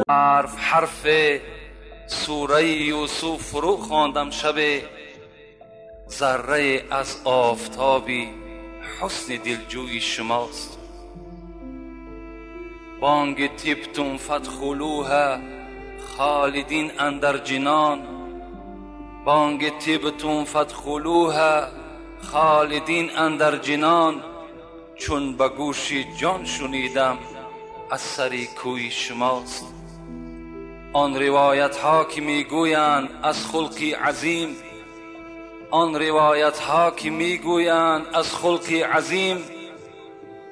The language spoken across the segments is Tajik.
حرف حرف سوره یوسف فرو خواندم شب، ذره از آفتابی حسن دلجوی شماست. بانگ طبتم فادخلوها خالدین اندر جنان، بانگ طبتم فادخلوها خالدین اندر جنان، چون به گوش جان شنیدم از سر کوی شماست. آن روایت ها که میگویند از خلقی عظیم، آن روایت ها که میگویند از خلقی عظیم،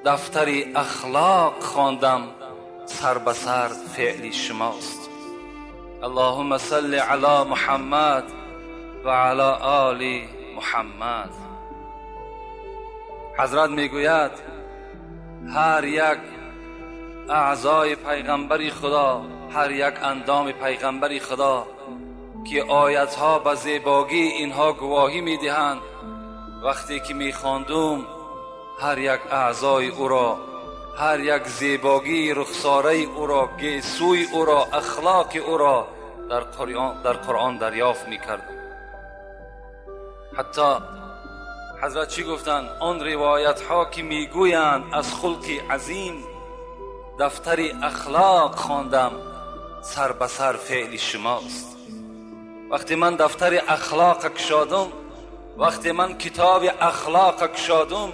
دفتر اخلاق خواندم سر به سر فعل شماست. اللهم صل علی محمد و علی آل محمد. حضرت میگوید هر یک اعضای پیغمبری خدا، هر یک اندام پیغمبری خدا که آیتها به زیباگی اینها گواهی میدهند، وقتی که میخواندم هر یک اعضای او را، هر یک زیباگی رخساره او را، گیسوی او را، اخلاق او را در قرآن دریافت میکردم. حتی حضرت چی گفتند؟ آن روایت ها که میگویند از خلق عظیم، دفتر اخلاق خواندم سر به سر فعل شماست. وقتی من دفتر اخلاق کشادم، وقتی من کتاب اخلاق کشادم،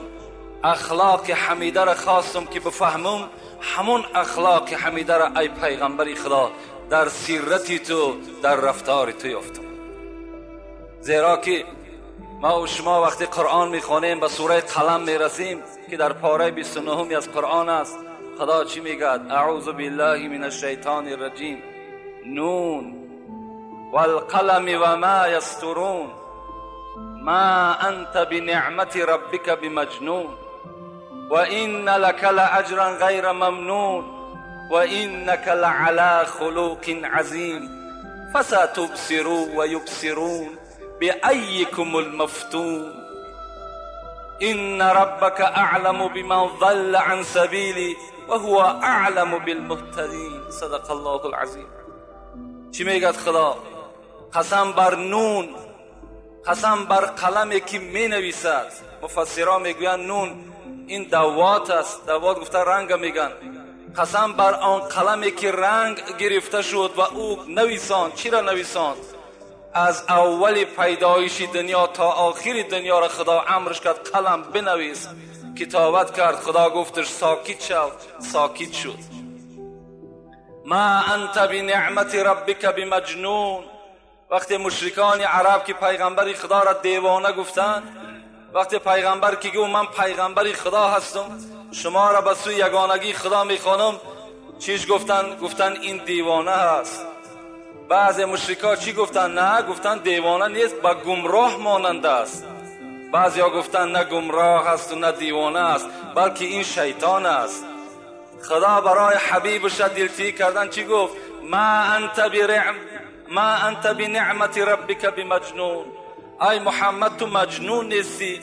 اخلاق حمیده را خواستم که بفهمم، همون اخلاق حمیده را ای پیغمبر خدا در سیرتی تو، در رفتار تو یافتم. زیرا که ما و شما وقتی قرآن میخوانیم به سوره قلم میرسیم که در پاره 29 از قرآن است، خدا چی میگه؟ اعوذ بالله من الشیطان الرجیم، نون والقلم وما یسطرون ما انت بنعمت ربک بمجنون وان لك لاجرا غیر ممنون وانك لعلى خلق عظیم فستبصر ويبصرون بأيكم المفتون إن ربك أعلم بمن ضل عن سبيله وهو أعلم بالمهتدين. صدق الله العظیم. چی میگد خدا؟ قسم بر نون، قسم بر قلمی که می نویسد. مفسران میگویند نون این دوات است، دوات گفته رنگ میگن. قسم بر آن قلمی که رنگ گرفته شد و او نویساند. چی را نویساند؟ از اول پیدایش دنیا تا آخر دنیا را خدا امرش کرد قلم بنویس. کتابت کرد، خدا گفتش ساکت شو، ساکت شد. ما انت بنعمت ربک بمجنون. وقتی مشرکان عرب که پیغمبر خدا را دیوانه گفتند، وقتی پیغمبر که گفت من پیغمبر خدا هستم، شما را به سوی یگانگی خدا میخوانم، چیش گفتن؟ گفتن این دیوانه هست. بعض مشرکا چی گفتن؟ نه، گفتن دیوانه نیست، با گمراه مانند است. بعضیا گفتن نه گمراه است و نه دیوانه است، بلکه این شیطان است. خدا برای حبیبش دلتی کردن چی گفت؟ ما انت بنعمت ربک بمجنون. ای محمد تو مجنون نیستی،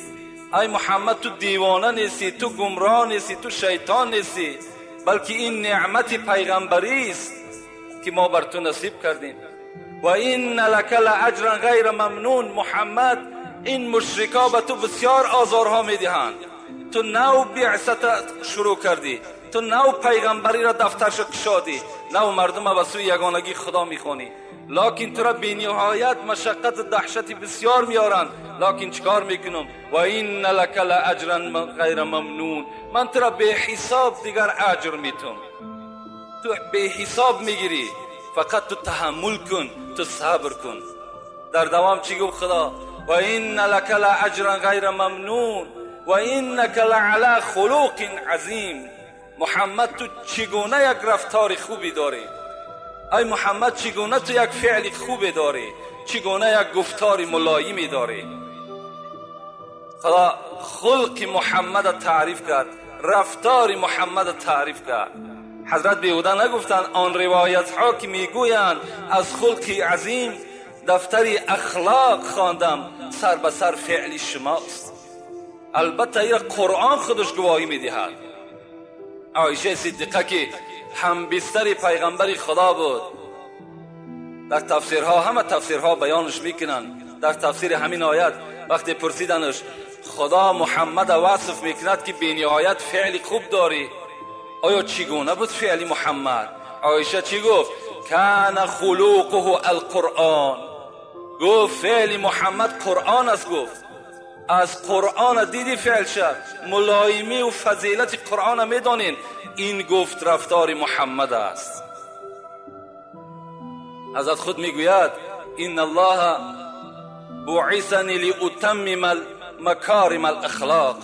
ای محمد تو دیوانه نیستی، تو گمراه نیستی، تو شیطان نیستی، بلکه این نعمت پیغمبری است که ما بر تو نصیب کردیم. و این لک لاجرا غیر ممنون. محمد این مشرکا به تو بسیار آزارها میدهند، تو نو بعثت شروع کردی، تو نو پیغمبری را دفترش کشادی، نو مردم به سوی یگانگی خدا میخوانی، لکن تو را بی نهایت مشقت دهشت بسیار میارند. لکن چیکار میکنم؟ و این لک لاجرا غیر ممنون. من تو را به حساب دیگر اجر میتم، تو به حساب میگیری، فقط تو تحمل کن، تو صبر کن. در دوام چی گفت خدا؟ و این لک لاجرا غیر ممنون و انک لعلی خلق عظیم. محمد تو چگونه یک رفتار خوبی داری، ای محمد چگونه تو یک فعل خوبی داری، چگونه یک گفتار ملایمی داری. خدا خلق محمد تعریف کرد، رفتار محمد تعریف کرد. حضرت بیهوده نگفتند آن روایت ها که میگویند از خلق عظیم، دفتر اخلاق خواندم سر به سر فعل شماست. البته این قرآن خودش گواهی میدهد. عایشه صدیقه که هم بستر پیغمبر خدا بود، در تفسیرها، همه تفسیرها بیانش میکنن. در تفسیر همین آیت وقتی پرسیدنش خدا محمد وصف میکند که بینهایت فعل خوب داری، آیا چگونه بود فعل محمد؟ عایشه چی گفت؟ کان خلقه القرآن. گفت فعل محمد قرآن است. گفت از قرآن دیدی فعل شد، ملایمی و فضیلت قرآن میدانین، این گفت رفتار محمد است. حضرت خود میگوید ان الله بعثنی لاتمم مکارم الاخلاق.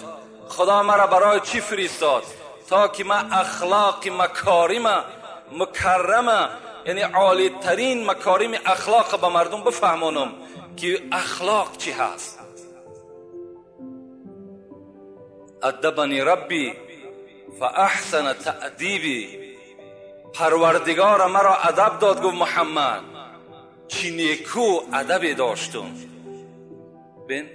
خدا مرا برای چی فرستاد؟ تا که من اخلاق مکارم مکرمه، یعنی عالی ترین مکارم اخلاق به مردم بفهمانم که اخلاق چی هست. ادبنی ربی فاحسن تأدیبی. پروردگار مرا ادب داد. گفت محمد چی نیکو ادب داشتم. بین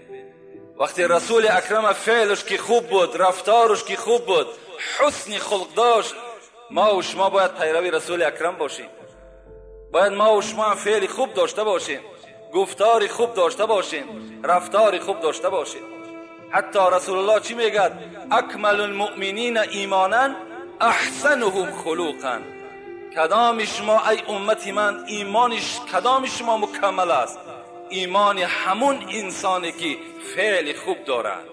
وقتی رسول اکرم فعلش که خوب بود، رفتارش که خوب بود، حسن خلق داشت، ما و شما باید پیروی رسول اکرم باشیم. باید ما و شما فعل خوب داشته باشیم، گفتار خوب داشته باشیم، رفتار خوب داشته باشیم. حتی رسول الله چی میگه؟ اکمل المؤمنین ایمانا احسنهم خلقا. کدام شما ای امت من ایمانش کدام شما مکمل است؟ ایمان همون انسانی که فعل خوب دارد،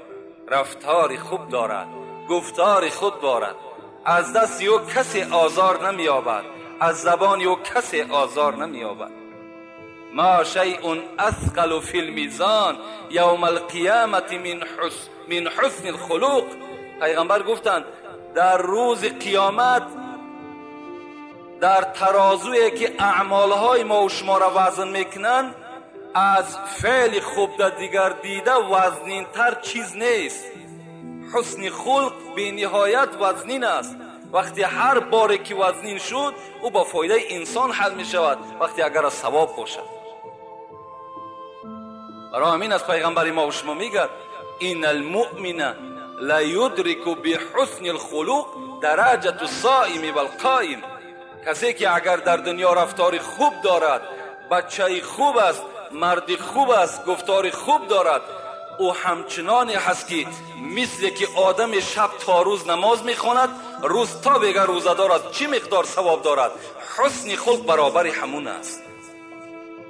رفتار خوب دارد، گفتار خود دارد، از دست او کسی آزار نمییابد، از زبان او کسی آزار نمییابد. ما شیء اثقل فی المیزان یوم القیامت من حسن الخلق. پیغمبر گفتند در روز قیامت در ترازویی که اعمالهای ما و شما را وزن میکنند، از فعل خوب در دیگر دیده وزنین تر چیز نیست. حسن خلق بی نهایت وزنین است. وقتی هر باری که وزنین شد او با فایده انسان حل می شود، وقتی اگر از ثواب باشد. برای همین از پیغمبر ما و شما میگه ان المؤمن لا یدرک بحسن الخلق درجة الصائم والقائم. کسی که اگر در دنیا رفتار خوب دارد، بچه خوب است، مرد خوب است، گفتار خوب دارد، او همچنانی هست که مثل که آدم شب تا روز نماز میخواند، روز تا بگه روزه دارد، چی مقدار ثواب دارد؟ حسن خلق برابر همون است.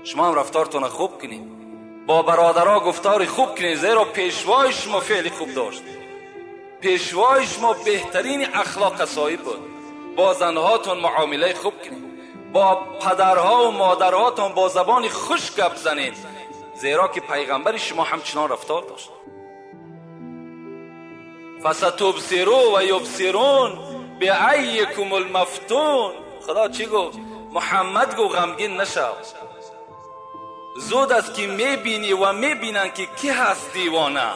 شما هم رفتارتون خوب کنید، با برادرها گفتار خوب کنید، زیرا پیشوای شما فعل خوب داشت، پیشوای شما بهترین اخلاق صاحب بود. با زنهاتون معامله خوب کنید، با پدرها و مادرهاتون با زبان خوش گپ زنید، زیرا که پیغمبر شما همچنان رفتار داشت. فستبصروا و یبصرون بعیکم المفتون. خدا چی گفت؟ محمد گفت غمگین نشو، زود است که میبینی و میبینن که کی هست دیوانه.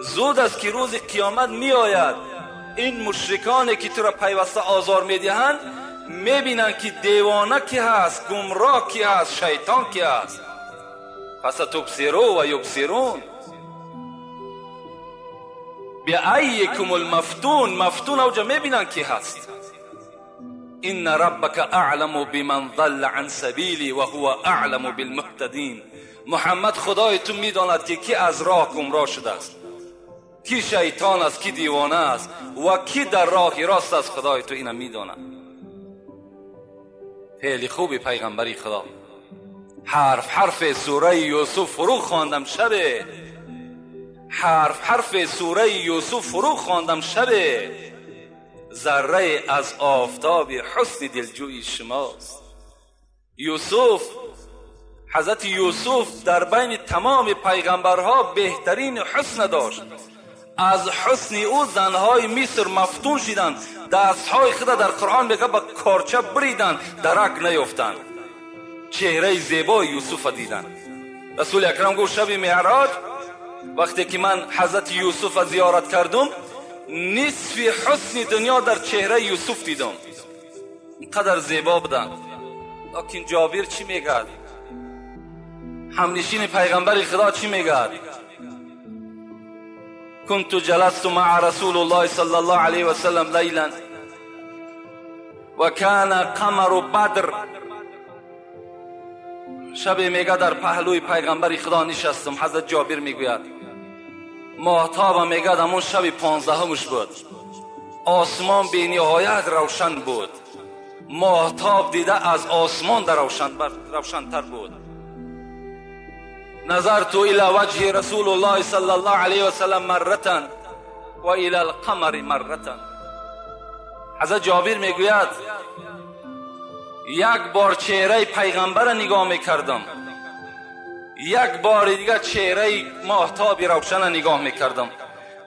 زود است که روز قیامت میآید، این مشرکانی که تو را پیوسته آزار میدهند میبینن که دیوانه کی هست، گمراه کی هست، شیطان کی هست. پس تبصروا و یبصرون بعیکم المفتون. مفتون اوجا میبینن کی هست. ان ربک اعلم بمن ضل عن سبیلی و هو اعلم بالمهتدین. محمد خدای تو میداند که کی از راه گمراه شده است، کی شیطان است، کی دیوانه است و کی در راه راست است. خدای تو اینم میداند. فعل خوبی پیغمبری خدا. حرف حرف سوره یوسف فرو خواندم شبه، حرف حرف سوره یوسف فرو خواندم شبه، ذره از آفتاب حسن دلجوی شماست. یوسف، حضرت یوسف در بین تمام پیغمبرها بهترین حسن داشت. از حسن او زنهای مصر مفتون شدند، دستهای خود در قرآن میگه با کارچه بریدند، درک نیافتند. چهره زیبای یوسف دیدند. رسول اکرم گفت شب معراج وقتی که من حضرت یوسف زیارت کردم، نصف حسن دنیا در چهره یوسف دیدم، اینقدر زیبا بودند. لکن جابر چی میگه؟ همنشین پیغمبر خدا چی میگه؟ كنت جلست مع رسول الله صلى الله عليه وسلم ليلا وكان قمر بدر. شب میگه در پهلوی پیغمبر خدا نشستم. حضرت جابر میگوید ماهتاب میگه همون شب 15 بود، آسمان به نهایت روشن بود، ماهتاب دیده از آسمان در روشن‌تر بود. نظرت الى وجه رسول الله صلی الله علیه و سلم مرة و الى القمر مرة. حضرت جابر میگوید یک بار چهره پیغمبر را نگاه میکردم، یک بار دیگه چهره ماهتاب روشن را نگاه میکردم.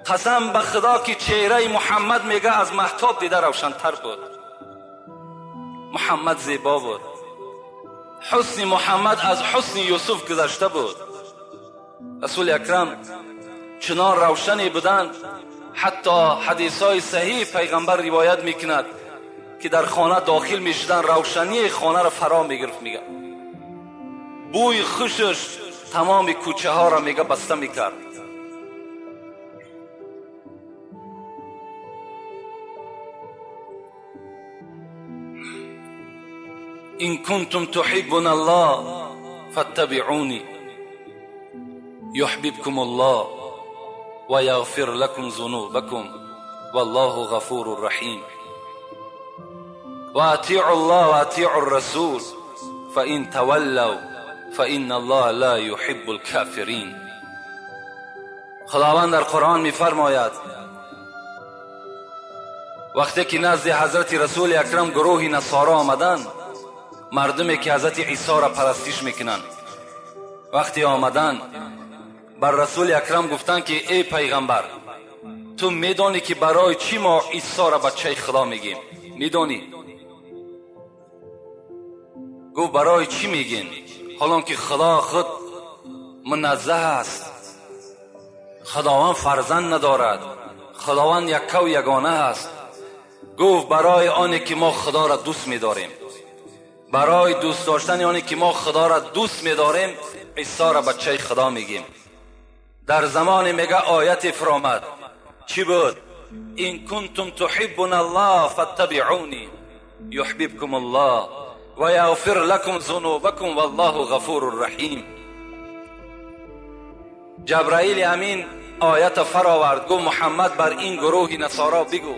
قسم به خدا که چهره محمد میگه از ماهتاب دیده روشن‌تر بود. محمد زیبا بود، حسن محمد از حسن یوسف گذشته بود. رسول اکرم چنان روشنی بودند، حتی حدیث های صحیح پیغمبر روایت میکند که در خانه داخل میشدن روشنی خانه را فرا میگرفت. میگه بوی خوشش تمام کوچه ها را میگه بسته میکرد. إن كنتم تحبون الله فاتبعوني يحببكم الله ويغفر لكم ذنوبكم والله غفور رحيم. وأطيعوا الله وأطيعوا الرسول فإن تولوا فإن الله لا يحب الكافرين. خداوند در قرآن می‌فرماید وقتی که نزد حضرت رسول اکرم گروه نصارا آمدند، مردمی که حضرت عیسی را پرستش میکنند، وقتی آمدن بر رسول اکرم گفتند که ای پیغمبر، تو میدانی که برای چی ما عیسی را بچه خدا میگیم؟ میدانی؟ گفت برای چی میگین؟ حالان که خدا خود منزه است، خداوند فرزند ندارد، خداوند یکه و یگانه است. گفت برای آنی که ما خدا را دوست میداریم، برای دوست داشتن یعنی که ما خدا را دوست می‌داریم عیسی را بچه خدا میگیم. در زمان میگه آیت فرامد چی بود؟ این کنتم تحبون الله فاتبعونی یحببکم الله و یغفر لکم ذنوبکم والله غفور رحیم. جبرائیل امین آیت فراورد، گفت محمد بر این گروه نصارا بگو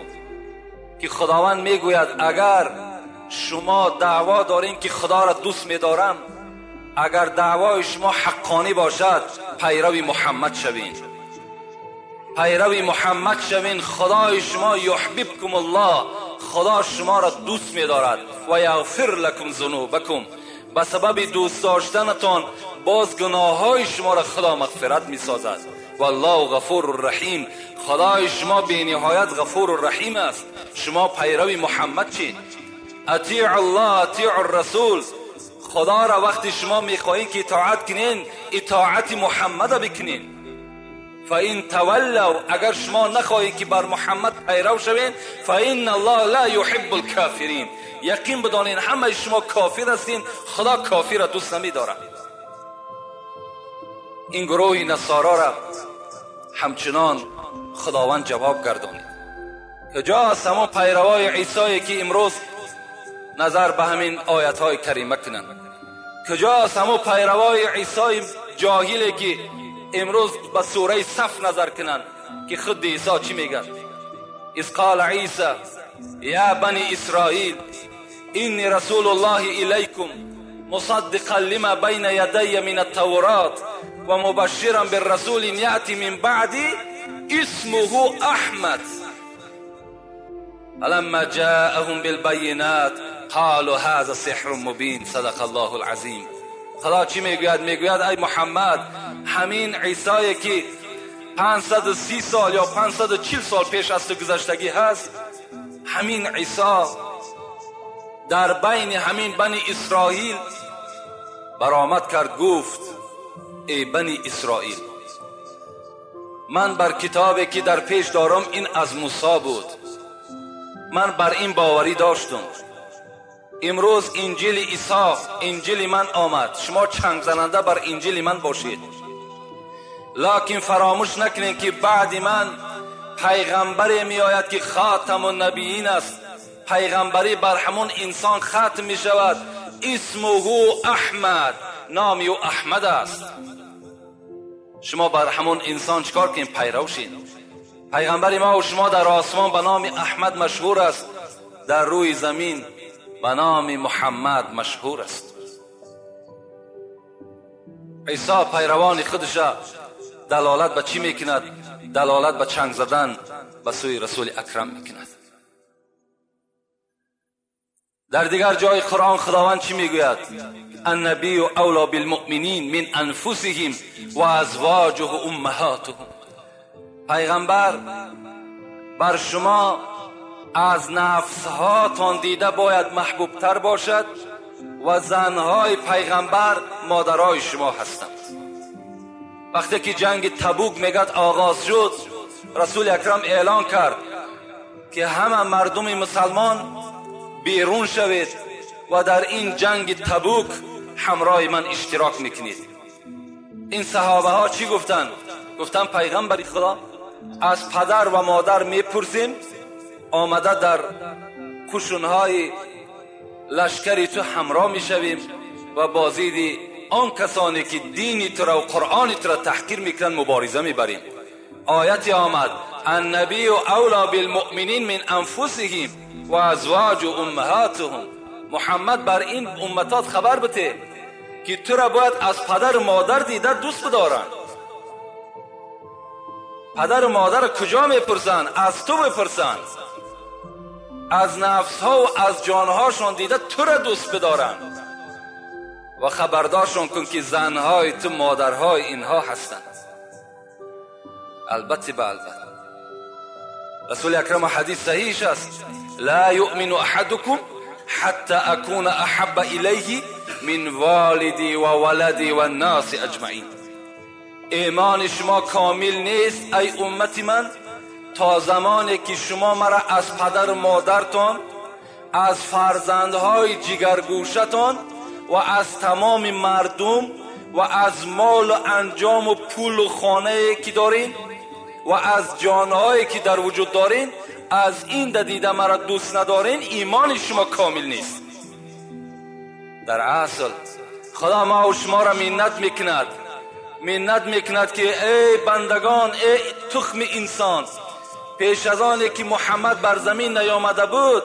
که خداوند میگوید اگر شما دعوا دارین که خدا را دوست می‌دارم، اگر دعوای شما حقانی باشد پیرو محمد شوین، پیرو محمد شوین، خدای شما یحببکم الله، خدا شما را دوست می‌دارد و یغفر لکم ذنوبکم، به سبب دوست داشتنتان باز گناههای شما را خدا مغفرت می‌سازد. والله غفور رحیم، خدای شما بی نهایت غفور رحیم است. شما پیرو محمد شید. اطیع الله اطیع الرسول، خدا را وقتی شما میخواهید که اطاعت کنین اطاعت محمد را بکنین. فإن تولوا، اگر شما نخواهید که بر محمد پیرو شوین، فإن الله لا يحب الكافرین، یقین بدانین همه شما کافر هستین، خدا کافر را دوست نمیدارد. این گروه نصارا را همچنان خداوند جواب گردانید. کجاست همان پیروای عیسی که امروز نظر به همین آیت های کریمه کنند؟ کجاست همون پیروای عیسی جاهلی که امروز به سوره صف نظر کنند که خود عیسی چی میگه؟ اذ قال عیسی یا بنی اسرائیل انی رسول الله الیکم مصدقا لما بین یدی من التورات و مبشرا بالرسول یأتی من بعدی اسمه احمد فلما جاءهم بالبینات قالوا هذا سحر مبین صدق الله العظیم. خدا چی میگوید؟ میگوید ای محمد، همین عیسی که 530 سال یا 540 سال پیش از تو گذشتگی هست، همین عیسی در بین همین بنی اسرائیل برآمد کرد، گفت ای بنی اسرائیل، من بر کتابی که در پیش دارم این از موسی بود، من بر این باوری داشتم، امروز انجیل عیسی انجیل من آمد، شما چنگ زننده بر انجیل من باشید. لکن فراموش نکنین که بعد من پیغمبری می آید که خاتم النبیین است. پیغمبری بر همون انسان ختم می شود. اسمه احمد، نام او احمد است. شما بر همون انسان چکار کنین؟ پیرو شین. پیغمبر ما و شما در آسمان به نام احمد مشهور است، در روی زمین به نام محمد مشهور است. عیسی پیروان خودش دلالت به چی میکند؟ دلالت به چنگ زدن به سوی رسول اکرم میکند. در دیگر جای قرآن خداوند چی میگوید؟ النبی اولا بالمؤمنین من انفسهم و ازواجه امهاتهم. پیغمبر بر شما از نفسهاتان دیده باید محبوب تر باشد و زنهای پیغمبر مادرای شما هستند. وقتی که جنگ تبوک میگد آغاز شد، رسول اکرم اعلان کرد که همه مردم مسلمان بیرون شوید و در این جنگ تبوک همراه من اشتراک میکنید. این صحابه ها چی گفتن؟ گفتن پیغمبر خدا از پدر و مادر میپرسیم، آمده در قشونهای لشکری تو همراه میشویم و بازید آن کسانی که دینی تو را و قرآنی تو را تحقیر میکنن مبارزه میبریم. آیت آمد النبی اولا بالمؤمنین من انفسهم و ازواج امهاتهم. محمد بر این امتات خبر بده که تو را باید از پدر و مادر دیده دوست بدارن. پدر و مادر کجا میپرسن؟ از تو میپرسن. از نفس ها و از جانهاشان دیده تو را دوست بدارن و خبردارشان کن که زنهای تو مادرهای اینها هستند. البته به البته رسول اکرم حدیث صحیح است، لا یؤمن احدکم حتی اکون احب الیه من والدی و ولدی و الناس اجمعین. ایمان شما کامل نیست ای امت من تا زمانی که شما مرا از پدر و مادرتان، از فرزندهای جگرگوشتان و از تمام مردم و از مال و انجام و پول و خانه که دارین و از جانهایی که در وجود دارین، از این دیده مرا دوست ندارین، ایمان شما کامل نیست. در اصل خدا ما و شما را منت میکند، منت میکند که ای بندگان، ای تخم انسان، پیش از آن که محمد بر زمین نیامده بود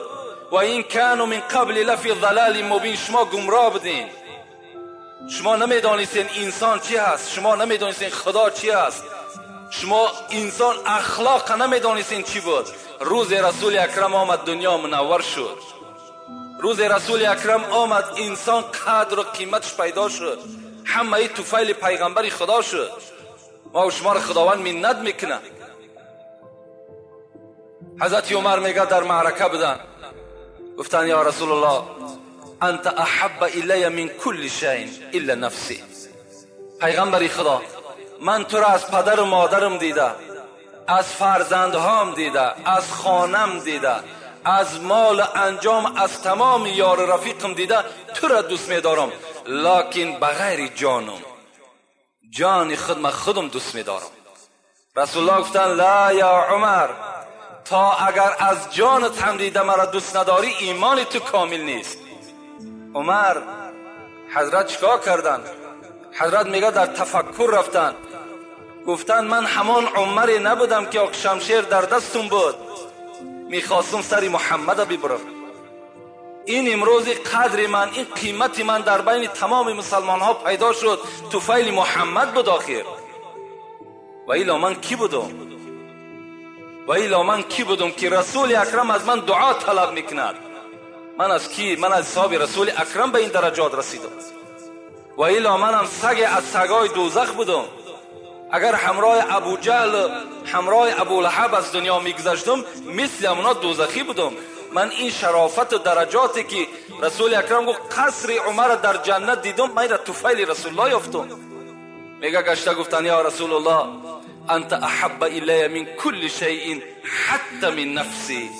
و این کانوا من قبل لفی ضلال مبین، شما گمراه بودین، شما نمیدانستین انسان چی هست، شما نمیدانستین خدا چی هست، شما انسان اخلاق نمیدانستین چی بود. روز رسول اکرم آمد، دنیا منور شد. روز رسول اکرم آمد، انسان قدر و قیمتش پیدا شد، همه طفیل پیغمبر خدا شد. ما و شما را خداوند منت میکنه. حضرت عمر میگه در معرکه بودن، گفتن یا رسول الله انت احب الی من کل شیء الا نفسی. پیغمبر خدا من تو را از پدر و مادرم دیده، از فرزندهام دیده، از خانم دیده، از مال انجام، از تمام یار رفیقم دیده، تو را دوست میدارم، لکن بغیر جانم، جان خود من خودم دوست میدارم. رسول الله گفتن لا یا عمر، تا اگر از جانت هم دیده مرا دوست نداری ایمان تو کامل نیست. عمر حضرت چیکار کردن؟ حضرت میگه در تفکر رفتن، گفتن من همان عمری نبودم که شمشیر در دستم بود، میخواستم سر محمد ببرم. این امروز قدر من، این قیمت من در بین تمام مسلمان ها پیدا شد، طفیل محمد بود آخر. و ایلا من کی بودم؟ و ایلا من کی بودم که رسول اکرم از من دعا طلب میکند؟ من از کی؟ من از صحاب رسول اکرم به این درجات رسیدم. و ایلا منم سگ از سگای دوزخ بودم. اگر همراه ابو جهل، همراه ابو لهب از دنیا میگذشتم، مثل اونا دوزخی بودم. من این شرافت و درجاتی که رسول اکرم گفت قصر عمر در جنت دیدم، من را طفیل رسول الله یافتم. میگه گشته گفتن یا رسول الله انت احب الی من کل شیء حتی من نفسی.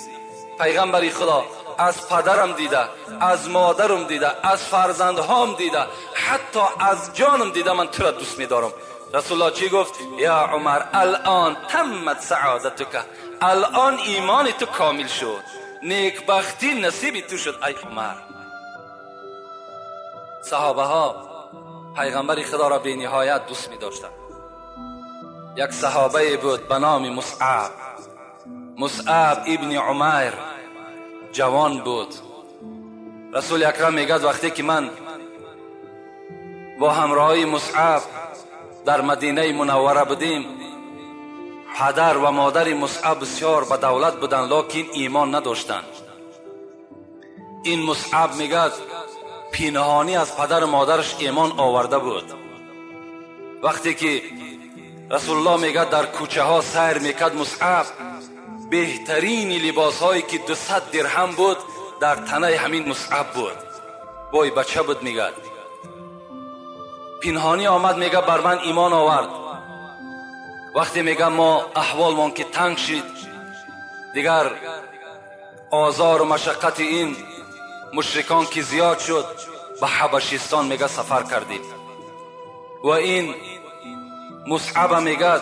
پیغمبر خدا از پدرم دیده، از مادرم دیده، از فرزندهام دیده، حتی از جانم دیده، من تو را دوست میدارم. رسول الله چی گفت؟ یا عمر الان تمت سعادتک، الان ایمان تو کامل شد، نیکبختی نصیب تو شد ای عمر. صحابه ها پیغمبر خدا را به نهایت دوست می داشتند. یک صحابه بود به نام مصعب، مصعب ابن عمر، جوان بود. رسول اکرم میگد وقتی که من با همراهی مصعب در مدینه منوره بودیم، پدر و مادر مصعب بسیار به دولت بودند، لکن ایمان نداشتند. این مصعب میگد پینهانی از پدر و مادرش ایمان آورده بود. وقتی که رسول الله میگد در کوچه ها سیر میکرد، مصعب بهترین لباس هایی که 200 درهم بود در تنه همین مصعب بود. بای بچه بود. میگد پینهانی آمد، میگه بر من ایمان آورد. وقتی میگه ما احوالمان که تنگ شد، دیگر آزار و مشقت این مشرکان که زیاد شد، به حبشستان میگه سفر کردیم. و این مصعب میگه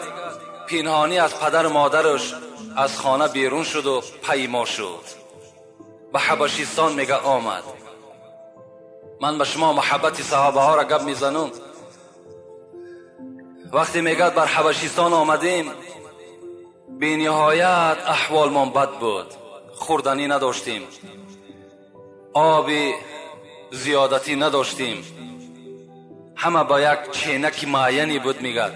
پینهانی از پدر و مادرش از خانه بیرون شد و پیما شد، به حبشستان میگه آمد. من به شما محبت صحابه ها را گپ میزنم. وقتی میگه بر حبشستان آمدیم، بی نهایت احوالمان بد بود، خوردنی نداشتیم، آب زیادتی نداشتیم، همه با یک چینک معینی بود. میگه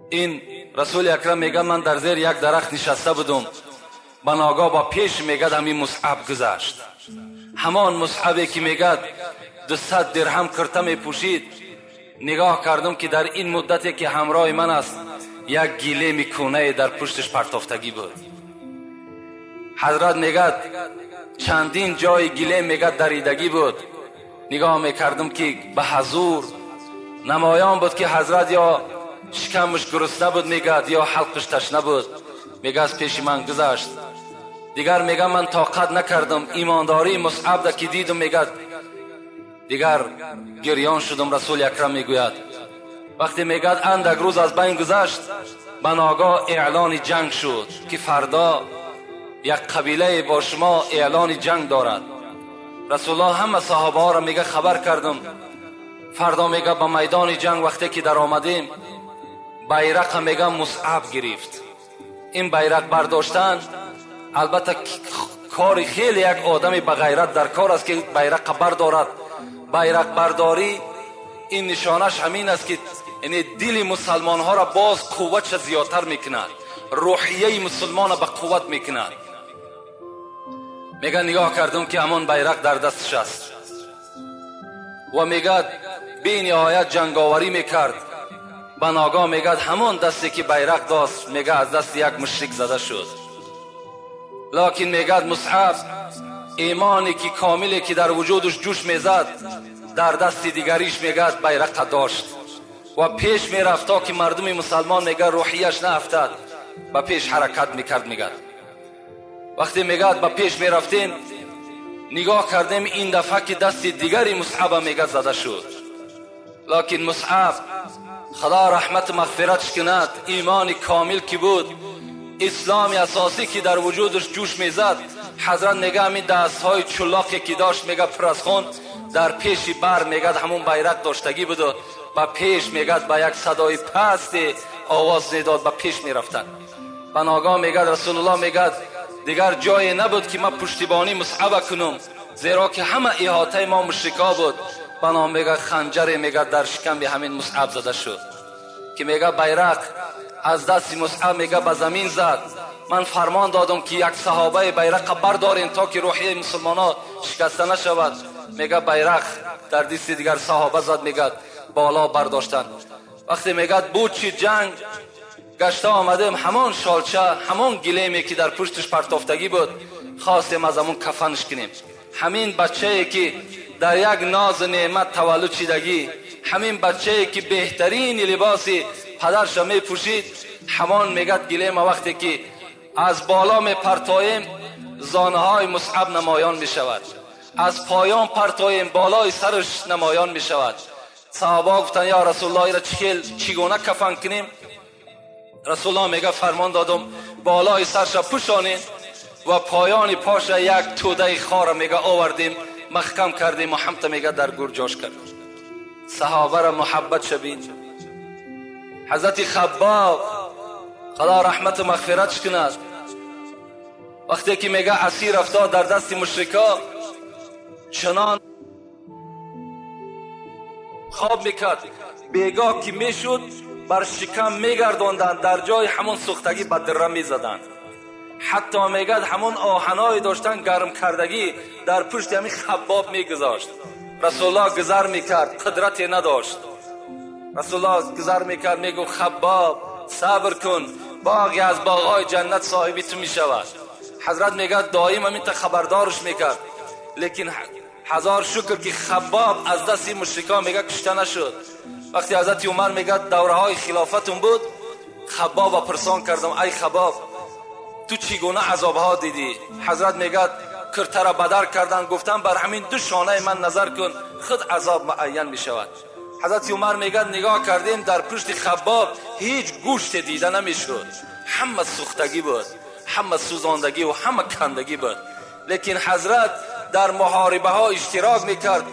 این رسول اکرم میگه من در زیر یک درخت نشسته بودم، به ناگاه با پیش میگه همین مصعب گذشت. همان مصعبی که میگه 200 درهم کرته میپوشید. نگاه کردم که در این مدتی که همراه من است، یک گیله میکونه در پشتش پرتافتگی بود. حضرت میگه چندین جای گیله میگه دریدگی بود. نگاه میکردم که به حضور نمایان بود که حضرت یا شکمش گرسنه بود میگه یا حلقش تشنه بود. میگه از پیش من گذشت. دیگر میگه من طاقت نکردم، ایمانداری مصعب ده که دیدم، میگه دیگر گریان شدم. رسول اکرم میگوید وقتی میگه اندک روز از بین گذشت، به ناگاه اعلان جنگ شد که فردا یک قبیله با شما اعلان جنگ دارد. رسول الله همه صحابه ها را میگه خبر کردم، فردا میگه به میدان جنگ وقتی که در آمدیم، بیرق میگه مصعب گرفت. این بیرق برداشتن البته کار خیلی یک آدمی به غیرت در کار است که بیرق بردارد. بیرق برداری این نشانش همین است که یعنی دل مسلمان ها را باز قوتش زیادتر میکند، روحیه مسلمان را به قوت میکند. میگه نگاه کردم که همان بیرق در دستش است و میگه بی نهایت جنگاوری میکرد. به ناگاه میگه همان دستی که بیرق داشت، میگه از دست یک مشرک زده شد. لکن میگه مصعب ایمانی که کاملی که در وجودش جوش میزد، در دست دیگریش میگه بیرق داشت و پیش میرفت تا که مردم مسلمان میگه روحیش نه افتد، به پیش حرکت میکرد. میگه وقتی میگه به پیش میرفتیم، نگاه کردیم این دفعه که دست دیگری مصعب میگه زده شد. لکن مصعب خدا رحمت مغفرتش کند، ایمان کامل که بود، اسلام اساسی که در وجودش جوش میزد، حضرت میگه همین دست های چلاقی که داشت میگه پر از خون، در پیش بر میگه همون بیرق داشتگی بود و به پیش میگه با یک صدای پست آواز میداد، به پیش میرفتن. به ناگاه میگه رسول الله میگه دیگر جای نبود که ما پشتیبانی مصعب کنم، زیرا که همه احاطه ما مشرکا بود. بنا میگه خنجر میگه در شکم همین مصعب زده شد که میگه بیرق از دست مصعب میگه به زمین زد. من فرمان دادم که یک صحابه بیرق بردارین تا که روحیه مسلمان ها شکسته نشود. میگه بیرق در دست دیگر صحابه زد، میگه بالا برداشتن. وقتی میگه بود چی جنگ گشته آمدیم، همان شالچه، همان گلیمی که در پشتش پرتافتگی بود، خواستیم از همون کفنش کنیم. همین بچه که در یک ناز نعمت تولد شدگی، همین بچه که بهترین لباسی پدرش می پوشید، همان میگه گلیم وقتی که از بالا می پرتاییم، زانه های مصعب نمایان می شود، از پایان پرتاییم، بالای سرش نمایان می شود. Саҳоба гуфтанд ё Расулуллоҳ, иро чигуна кафан кунем? Расулуллоҳ мега фармон додам болои сарша пӯшонем ва поёни поша як тӯдаи хора мега овардем, маҳкам кардем ва ҳамта мега дар гур ҷош кардем. Саҳобаро муҳаббат шабид. Ҳазрати Хаббоб, Худо раҳмату мағфиратш кунад, вақте ки мега асир афтод дар дасти мушрикҳо, чунон хоб мекард, бегоҳ ки мешуд бар шикам мегардонданд, дар ҷои ҳамон сӯхтагӣ ба дира мезаданд. Ҳатто мегӯяд ҳамон оҳаное доштан гарм кардагӣ дар пушти ҳамин Хаббоб мегузошт. Расулуллоҳ гузар мекард, қудрате надошт. Расулуллоҳ гузар мекард, мегуфт Хаббоб сабр кун, боғе аз боғҳои ҷаннат соҳиби ту мешавад. Ҳазрат мегӯяд доим ҳамин та хабардорш мекард, лекин ҳазор шукр ки Хаббоб аз дасти мушрикон мега кушта нашуд. Вақте ҳазрати Умар мегӯяд давраҳои хилофатун буд, Хаббобро пурсон кардам, ай Хаббоб, ту чӣ гуна азобҳо дидӣ? Ҳазрат мегӯяд киртара бадар кардан, гуфтам бар ҳамин ду шонаи ман назар кун, худ азоб муайян мешавад. Ҳазрати Умар мегӯяд нигоҳ кардем, дар пушти Хаббоб ҳеҷ гӯште дида намешуд, ҳама сӯхтагӣ буд, ҳама сӯзондагӣ ва ҳама кандагӣ буд. Лекин ҳазрат дар муҳорибаҳо иштирок мекард,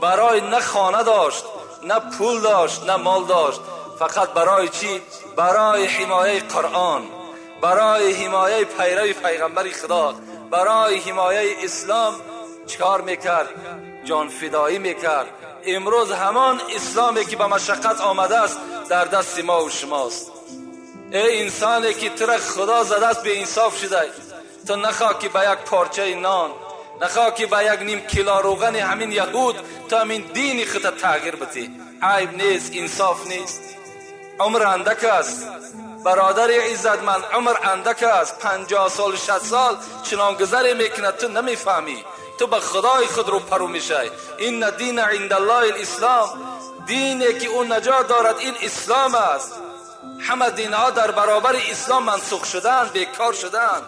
барои на хона дошт, на пул дошт, на мол дошт, фақат барои чӣ? Барои ҳимояи Қуръон, барои ҳимояи пайрави пайғамбари Худо, барои ҳимояи ислом чикор мекард? ҷонфидоӣ мекард. Имрӯз ҳамон исломе ки ба машаққат омадааст дар дасти мо ва шумост. Эй инсоне ки тура Худо задааст, беинсоф шудай, ту нахоҳ ки ба як порчаи нон, нахоҳ ки ба як ним кило рӯғани ҳамин яҳуд ту ҳамин дини худта тағйир бидӣ. Айб нест, инсоф нест. Умр андак аст бародари иззатманд, умр андак аст. 50 сол, 60 сол чунон гузаре мекунад, ту намефаҳмӣ. Ту ба Худои худ рӯпарӯ мешавӣ. Инна дина индаллоҳи ислом, дине ки ӯ наҷот дорад ин ислом аст. Ҳама динҳо дар баробари ислом мансух шуданд, бекор шуданд.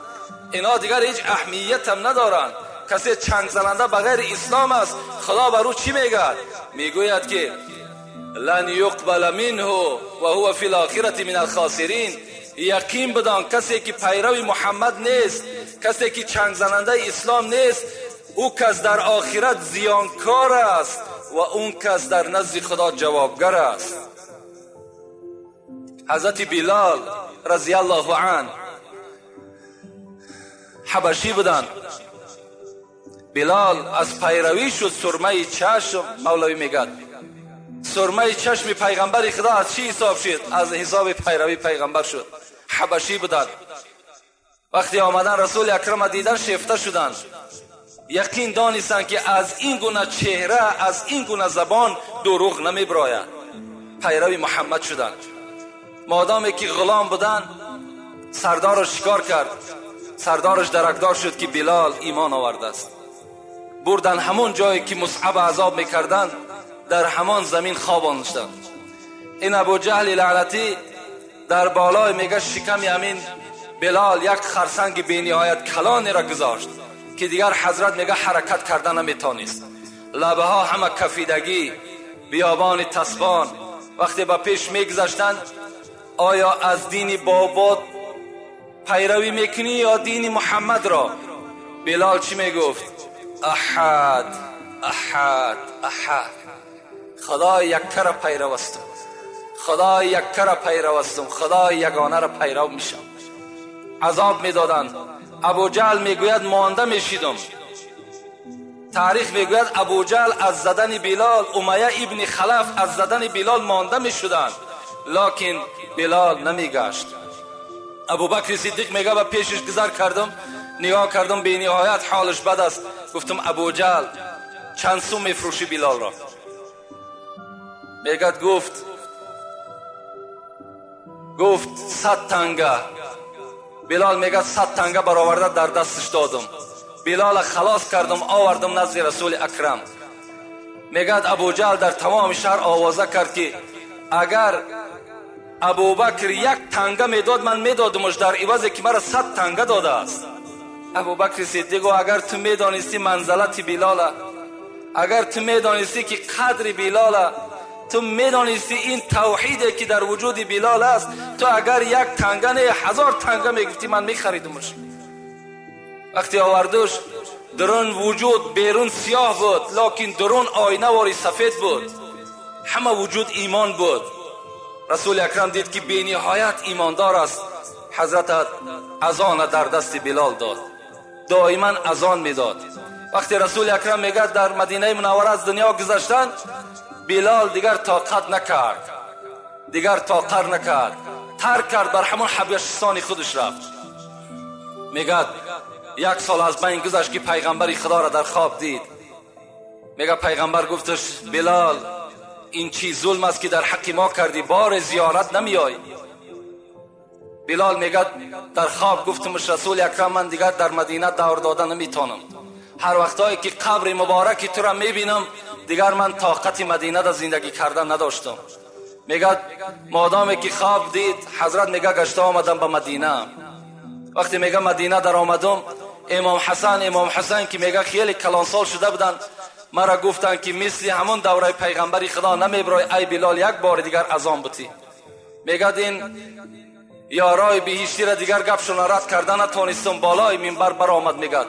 Инҳо дигар ҳеҷ аҳамиятам надоранд. Касе чангзананда ба ғайри ислом аст, Худо бар ӯ чӣ мегӯяд? Мегӯяд ки лан юқбала минҳу ва ҳува фил охирати мин алхосирин. Яқин бидон касе ки пайрави Муҳаммад нест, касе ки чангзанандаи ислом нест, ӯ кас дар охират зиёнкор аст ва он кас дар назди Худо ҷавобгар аст. Ҳазрати Билол разияллоҳу анҳу ҳабашӣ буданд. Билол аз пайравӣ шуд сурмаи чашм. Мавлавӣ мегӯяд сурмаи чашми пайғамбари Худо аз чӣ ҳисоб шуд? Аз ҳисоби пайравии пайғамбар шуд. Ҳабашӣ буданд. Вақте омадан Расули Акрама дидан, шефта шуданд. Яқин донистанд ки аз ин гуна чеҳра, аз ин гуна забон дурӯғ намебирояд. Пайрави Муҳаммад шуданд. Модоме ки ғулом буданд, сардараш шикор кард. Сардараш даракдор шуд ки Билол имон овардааст. Бурдан ҳамон ҷое ки Мусъаб азоб мекарданд, дар ҳамон замин хобоништанд. Ин Абу Ҷаҳли лаънатӣ дар болои мега шиками ҳамин Билол як харсанги бениҳоят калонеро гузошт ки дигар ҳазрат мега ҳаракат карда наметонист. Лабаҳо ҳама кафидагӣ, биёбони тасбон. Вақте ба пеш мегузаштанд, оё аз дини бобот пайравӣ мекунӣ ё дини Муҳаммадро? Билол чӣ мегуфт? Аҳад, аҳад, аҳад. Худои яккара пайрав ҳастам, Худои яккара пайрав ҳастам, Худои ягонаро пайрав мешавам. Азоб медоданд. Абу Ҷаҳл мегӯяд монда мешидам. Таърих мегӯяд Абу Ҷаҳл аз задани Билол, Умайя ибни Халаф аз задани Билол монда мешуданд, локин Билол намегашт. Абубакри Сиддиқ мегӯяд ба пешаш гузар кардам, нигоҳ кардам, бениҳоят ҳолаш бад аст. Гуфтам Абу Ҷаҳл, чанд сум мефурӯшӣ Билолро? Мегӯяд гуфт 100 танга. Билол мегӯяд 100 танга бароварда дар дасташ додам. Билола халос кардам, овардам назди Расули Акрам. Мегӯяд Абу Ҷаҳл дар тамоми шаҳр овоза кард ки агар Абубакр як танга медод, ман медодамаш дар ивазе ки маро 100 танга додааст. Абубакри Сиддиқ гуфт агар ту медонисти манзалати Билола, агар ту медонисти ки қадри Билола, تو میدانستی این توحیده که در وجود بلال است، تو اگر یک تنگه نه 1000 تنگه میگفتی من میخریدمش. وقتی آوردش درون وجود بیرون سیاه بود، لکن درون آینه واری سفید بود، همه وجود ایمان بود. رسول اکرم دید که بی نهایت ایماندار است. حضرت اذان در دست بلال داد، دائما اذان میداد. وقتی رسول اکرم میگه در مدینه منوره از دنیا گذشتن، بلال دیگر طاقت نکرد، دیگر طاقت نکرد، ترک کرد، بر همون حبشستان خودش رفت. میگه 1 سال از بین گذشت که پیغمبر خدا را در خواب دید. میگه پیغمبر گفتش بلال این چی ظلم است که در حق ما کردی، بار زیارت نمیای. بلال میگه در خواب گفتمش رسول اکرم من دیگر در مدینه دور داده نمیتونم، هر وقتایی که قبر مبارک تو را میبینم دیگر من طاقت مدینه در زندگی کردن نداشتم. میگه مادامی که خواب دید حضرت میگه گشته آمدم به مدینه. وقتی میگه مدینه در آمدم، امام حسن که میگه خیلی کلانسال شده بودن، مرا گفتن که مثل همون دوره پیغمبری خدا نمیبرای ای بلال، یک بار دیگر اذان بتی. میگه این یارای بهشتی را دیگر گپشون رد کردن نتونستم، بالای منبر برآمد. میگه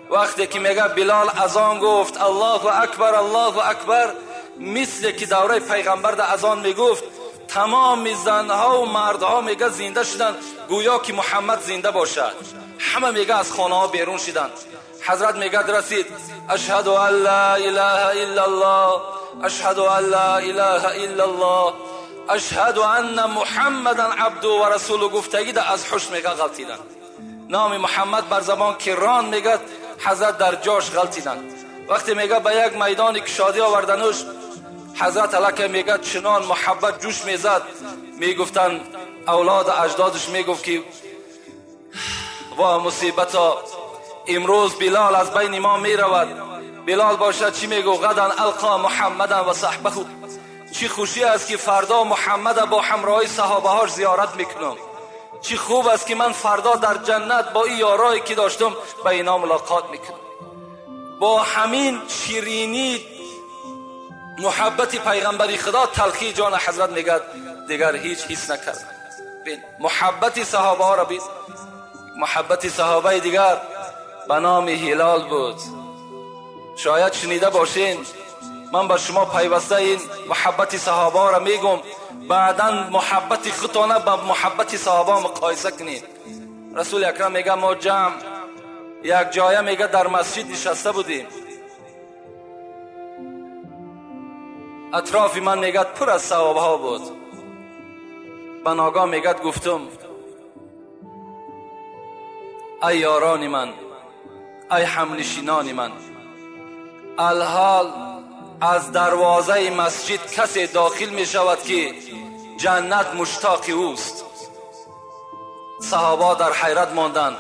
وقتی که میگه بلال اذان گفت الله اکبر الله اکبر، مثل که دوره پیغمبر در اذان میگفت، تمام زنها و مردها میگه زنده شدن، گویا که محمد زنده باشد. همه میگه از خانه ها بیرون شدن. حضرت میگه رسید اشهد ان لا اله الا الله، اشهد ان لا اله الا الله، اشهد ان محمدا عبده و رسوله. گفتگی ده از حش میگه غلطیدن، نام محمد بر زبان که ران میگه حضرت در جاش غلطیدن. وقتی میگه به یک میدان کشادی آوردنش، حضرت علیه میگه چنان محبت جوش میزد، میگفتن اولاد اجدادش میگفت که وا مصیبتا، امروز بلال از بین ما میرود. بلال باشد چی میگو؟ غدا القا محمدا و صحبه. چی خوشی است که فردا محمد با همراهی صحابه هاش زیارت میکنم. چی خوب است که من فردا در جنت با این یارایی که داشتم به اینا ملاقات میکنم. با همین شیرینی محبت پیغمبری خدا تلخی جان حضرت میگه دیگر هیچ حس نکرد. محبت صحابه ها را بید. محبت صحابه دیگر به نام هلال بود. شاید شنیده باشین من با شما پیوسته این محبت صحابه را میگم، بعدا محبت خودتان با محبت صحابه مقایسه کنید. رسول اکرم میگه ما جمع یک جایه میگه در مسجد نشسته بودیم، اطراف من میگه پر از صحابه ها بود. بناگاه میگه گفتم ای یاران من، ای همنشینان من، الحال از دروازه مسجد کسی داخل می شود که جنت مشتاق اوست. صحابه در حیرت ماندند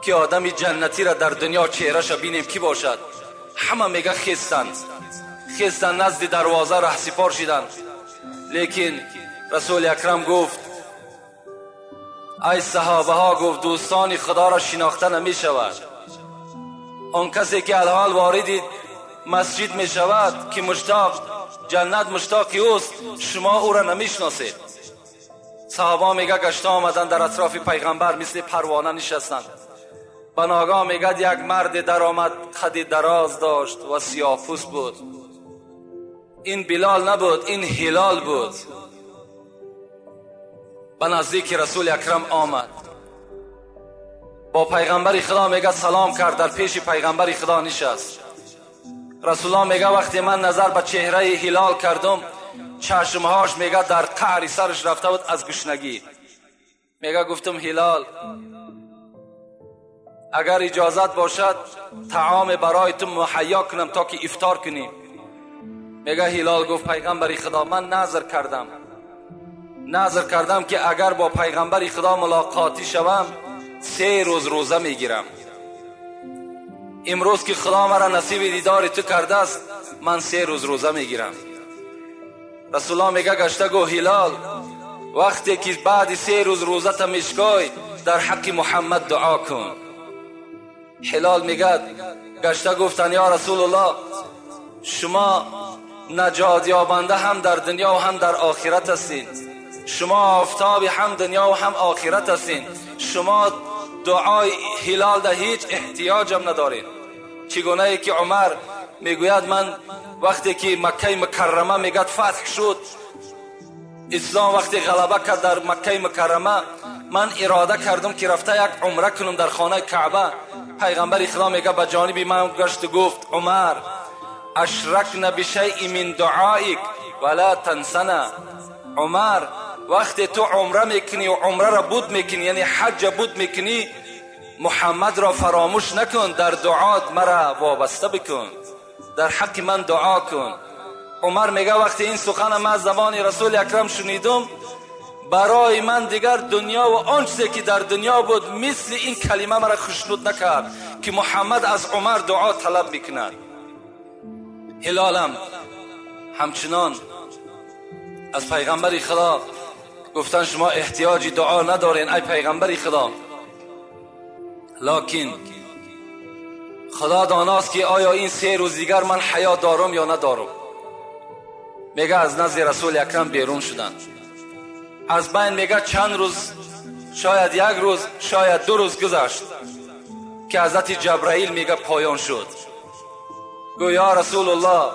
که آدم جنتی را در دنیا چهره‌اش بینیم کی باشد. همه میگه خیستند، خیستند نزد دروازه ره سپار شدند. لیکن رسول اکرم گفت ای صحابه ها، گفت دوستان خدا را شناخته نمی شود. آن کسی که الحال وارد مسجد می شود که مشتاق جنت مشتاق اوست، شما او را نمی شناسید. صحابه میگه گشته آمدن در اطراف پیغمبر مثل پروانه نشستند. بناگاه میگه یک مرد در آمد، قد دراز داشت و سیاه پوست بود. این بلال نبود، این هلال بود. به نزدیک رسول اکرم آمد، با پیغمبر خدا میگه سلام کرد، در پیش پیغمبر خدا نشست. رسول الله میگه وقتی من نظر به چهره هلال کردم، چشمهاش میگه در قعر سرش رفته بود از گشنگی. میگه گفتم هلال اگر اجازت باشد طعام برای تو مهیا کنم تا که افطار کنیم. میگه هلال گفت پیغمبر خدا من نذر کردم، نذر کردم که اگر با پیغمبر خدا ملاقاتی شوم 3 روز روزه میگیرم. امروز که خدا مرا نصیب دیدار تو کرده است، من 3 روز روزه میگیرم. رسول الله میگه گشته گو هلال وقتی که بعد 3 روز روزه تا میشکای در حق محمد دعا کن. هلال میگه گشته گفتن یا رسول الله شما نجات یابنده هم در دنیا و هم در آخرت هستین، شما آفتاب هم دنیا و هم آخرت هستین، شما دعای هلال در هیچ احتیاجم ندارین. چگونه ای که عمر میگوید من وقتی که مکه مکرمه میگد فتح شد، اسلام وقتی غلبه کرد در مکه مکرمه، من اراده کردم که رفته یک عمره کنم در خانه کعبه. پیغمبر خدا میگه به جانب من گشت گفت عمر اشرکنا بشیء من دعائک ولا تنسنا. عمر وقتی تو عمره میکنی و عمره را بود میکنی، یعنی حج بود میکنی، محمد را فراموش نکن، در دعات مرا وابسته بکن، در حق من دعا کن. عمر میگه وقتی این سخن من از زبان رسول اکرم شنیدم، برای من دیگر دنیا و آن چیزی که در دنیا بود مثل این کلمه مرا خوشنود نکرد که محمد از عمر دعا طلب میکند. هلالم همچنان از پیغمبر خدا گفتن شما احتیاجی دعا ندارین ای پیغمبر خدا، لکن خدا داناست که آیا این 3 روز دیگر من حیات دارم یا ندارم. میگه از نزد رسول اکرم بیرون شدن، از بین میگه چند روز، شاید 1 روز شاید 2 روز گذشت که حضرت جبرائیل میگه پایان شد. گو یا رسول الله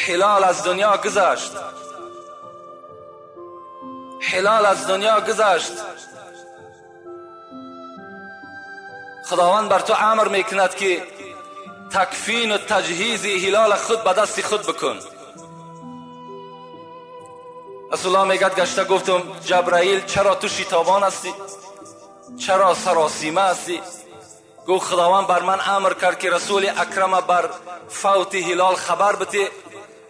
هلال از دنیا گذشت، هلال از دنیا گذشت، خداوند بر تو امر میکند که تکفین و تجهیز هلال خود به دست خود بکن. رسول الله میگد گشته گفتم جبرائیل چرا تو شتابان هستی، چرا سراسیمه هستی؟ گفت خداوند بر من امر کرد که رسول اکرم بر فوت هلال خبر بده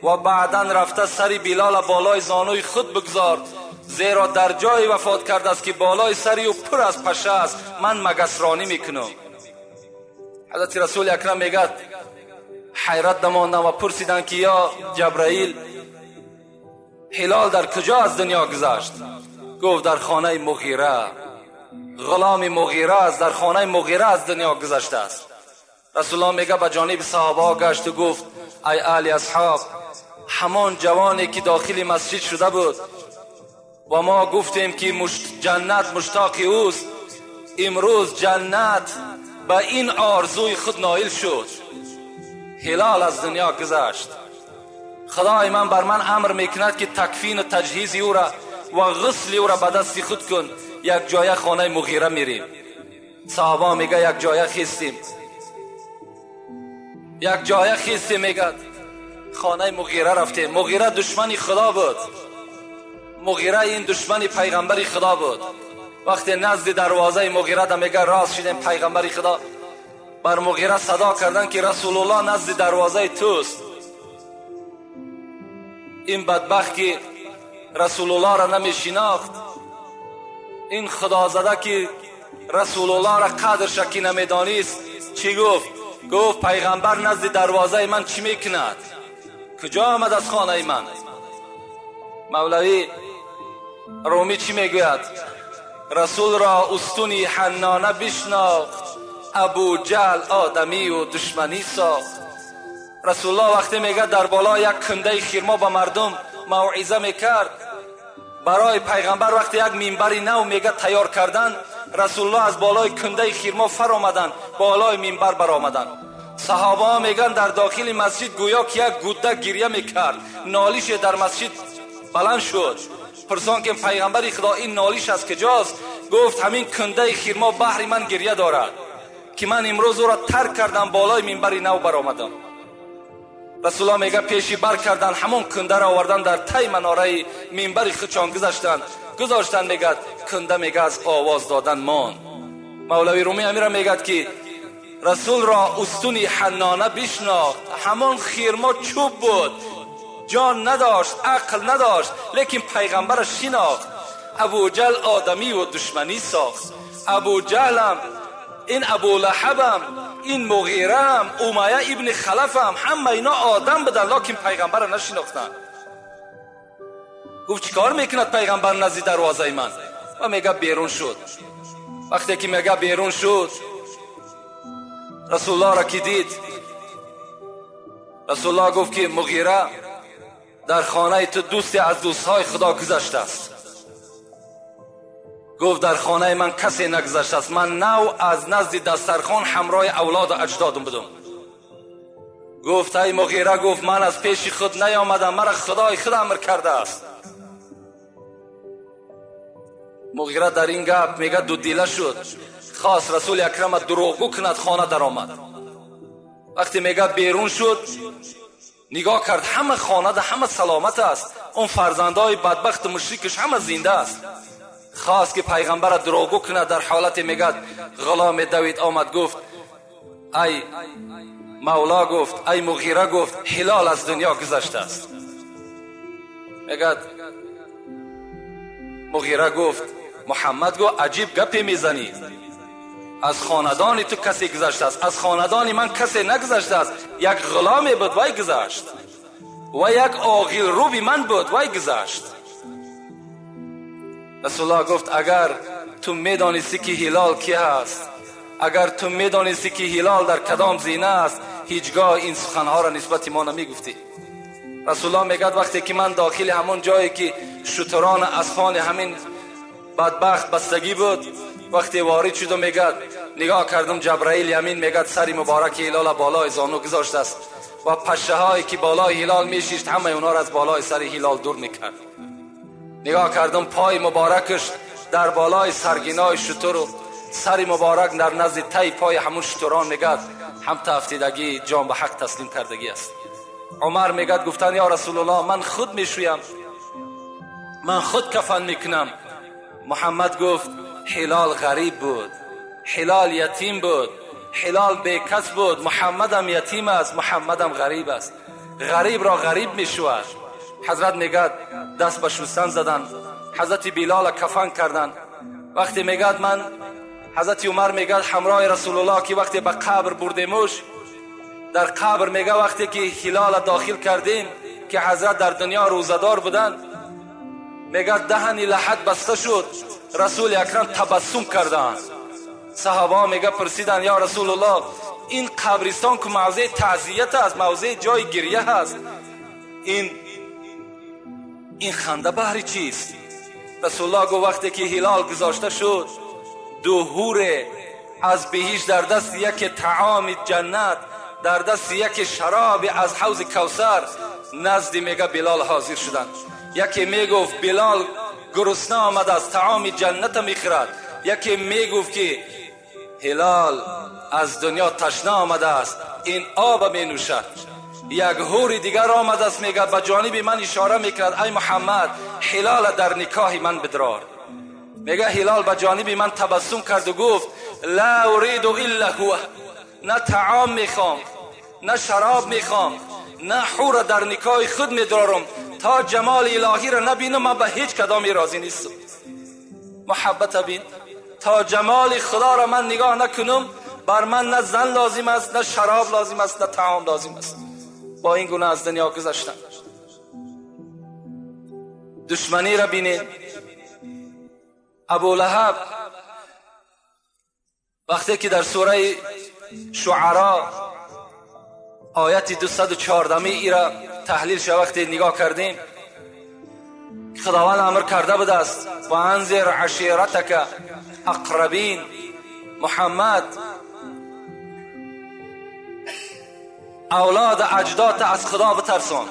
و بعدا رفته سر بلال بالای زانوی خود بگذار، زیرا در جای وفات کرده است که بالای سری او پر از پشه است، من مگسرانی میکنم. حضرت رسول اکرم میگد حیرت نماندم و پرسیدن که یا جبرائیل هلال در کجا از دنیا گذشت؟ گفت در خانه مغیره، غلام مغیره است، در خانه مغیره از دنیا گذشته است. رسول الله میگه به جانب صحابه ها گشت و گفت ای اهل اصحاب، همان جوانی که داخل مسجد شده بود و ما گفتیم که جنت مشتاق اوست، امروز جنت به این آرزوی خود نایل شد. هلال از دنیا گذشت. خدای من بر من امر میکند که تکفین و تجهیز او را و غسل او را به دست خود کن. یک جایه خانه مغیره میریم. صحابه میگه یک جایه خیستیم، یک جایه خیستیم، میگه خانه مغیره رفتیم. مغیره دشمن خدا بود، مغیره این دشمن پیغمبر خدا بود. وقتی نزد دروازه مغیره ده میگه راست شدیم، پیغمبر خدا بر مغیره صدا کردن که رسول الله نزد دروازه توست. این بدبخت که رسول الله را نمیشناخت، این خدازده که رسول الله را قدرش که نمیدانست، چی گفت؟ گفت پیغمبر نزد دروازه من چی میکند؟ کجا آمد از خانه من؟ مولوی رومی چی میگوید؟ رسول را استونی حنانه بشناخت، ابو جهل آدمی و دشمنی ساخت. رسول الله وقتی میگه در بالا یک کنده خرما به مردم موعظه میکرد، برای پیغمبر وقتی یک منبر نو میگه تیار کردن، رسول الله از بالای کنده خرما فر آمدن، بالای منبر برآمدن. صحابه ها میگن در داخل مسجد گویا که یک گوده گریه میکرد، نالیش در مسجد بلند شد. پرسان که پیغمبر خدا این نالیش از کجاست؟ گفت همین کنده خرما بحر من گریه دارد که من امروز او را ترک کردم، بالای منبر نو برآمدم. رسول الله میگه پیشی بر کردن، همون کنده را آوردن در تای مناره منبر خودشان گذاشتن. میگه کنده میگه از آواز دادن مان. مولوی رومی امیر میگه که رسول را استونی حنانه بشناخت، همان خیرما چوب بود، جان نداشت، عقل نداشت، لیکن پیغمبرش شناخت. ابو جهل آدمی و دشمنی ساخت. ابو جهلم، این ابو لهبم، این مغیرم، امیه ابن خلفم، همه اینا آدم بدن، لکن پیغمبر نشناختن. گفت چیکار میکند پیغمبر نزد دروازه من؟ و میگه بیرون شد. وقتی که میگه بیرون شد، رسول الله را که دید، رسول الله گفت که مغیره در خانه تو دوستی از دوستهای خدا گذشته است. گفت در خانه من کسی نگذشته است، من نو از نزد دسترخوان همراه اولاد و اجدادم بودم. گفت ای مغیره، گفت من از پیش خود نیامدم، مرا خدای خود امر کرده است. مغیره در این گپ میگه دو دیله شد، خواست رسول اکرم دروغگو کند، خانه در آمد. وقتی میگه بیرون شد نگاه کرد همه خانه ده همه سلامت است، اون فرزندای بدبخت مشرکش همه زنده است. خواست که پیغمبر دروغگو کند، در حالت میگه غلام دوید آمد گفت ای مولا، گفت ای مغیره، گفت هلال از دنیا گذشته است. میگه مغیره گفت محمد گفت عجیب گپی میزنی، از خاندان تو کسی گذشته است، از خاندان من کسی نگذشته است، یک غلامی بود وای گذشت و یک آغیل روبی من بود وای گذشت. رسول الله گفت اگر تو میدانستی که هلال کی هست، اگر تو میدانستی که هلال در کدام زینه است، هیچگاه این سخنها را نسبت ما نمیگفتی. رسول الله میگد وقتی که من داخل همون جایی که شتران اسفان همین بدبخت بستگی بود، وقتی وارد شدم میگد نگاه کردم جبرائیل یمین میگد سری مبارک هلال بالای زانو گذاشته است و پشه هایی که بالای هلال میشیشت همه اونا را از بالای سر هلال دور میکرد. نگاه کردم پای مبارکش در بالای سرگینای شتر و سری مبارک در نزد تای پای همون شتران میگد هم تافتیدگی جان به حق تسلیم کردگی است. عمر میگد گفتن یا رسول الله من خود میشویم، من خود کفن میکنم. محمد گفت هلال غریب بود، هلال یتیم بود، هلال بیکس بود، محمدم یتیم است، محمدم غریب است، غریب را غریب میشود. حضرت میگد دست به شستن زدن، حضرت بلال کفن کردن. وقتی میگد من حضرت عمر میگد همراه رسول الله که وقتی به قبر بردیمش، در قبر میگه وقتی که هلال داخل کردیم که حضرت در دنیا روزدار بودن، میگه دهن لحد بسته شد، رسول اکرم تبسم کردند. صحابه میگه پرسیدن یا رسول الله این قبرستان که موضع تعزیت است، موضع جای گریه هست، این خنده بهر چیست؟ رسول الله گفت وقتی که هلال گذاشته شد، دو حور از بهشت در دست یک طعام جنت، در دست یک شراب از حوض کوثر نزد میگه بلال حاضر شدند. یکی میگفت بلال گرسنه آمد از طعام جنت میخورد، یکی میگفت که هلال از دنیا تشنه آمده است این آب می نوشد. یک حور دیگر آمده است میگه به جانب من اشاره میکرد ای محمد هلال در نکاح من بدرار. میگه هلال به جانب من تبسم کرد و گفت لا اريد الا هو، نه طعام میخوام نه شراب میخوام نه حور در نکاح خود میدارم، تا جمال الهی را نبینم من به هیچ کدامی راضی نیستم. محبت بین، تا جمال خدا را من نگاه نکنم بر من نه زن لازم است، نه شراب لازم است، نه طعام لازم است. با این گونه از دنیا گذشتم. دشمنی را بینید، ابو لهب وقتی که در سوره شعرا آیت 214 ای را تحلیل شد، وقتی نگاه کردیم خداوند امر کرده بوده است و انذر عشیرتک اقربین، محمد اولاد اجداد از خدا بترسان،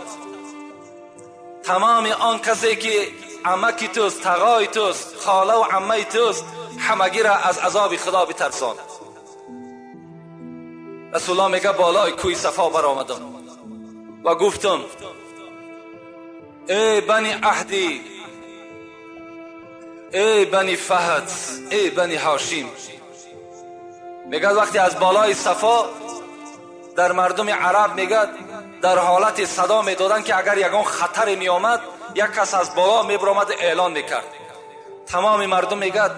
تمام آن کسی که عمکی توست، تغای توست، خاله و عمه توست، همگی را از عذاب خدا بترسان. رسول الله میگه بالای کوی صفا برآمدم و گفتم ای بنی عهدی، ای بنی فهد، ای بنی هاشم. میگه وقتی از بالای صفا در مردم عرب میگه در حالت صدا میدادن که اگر یگان خطر میآمد یک کس از بالا میبرآمد اعلان میکرد. تمام مردم میگه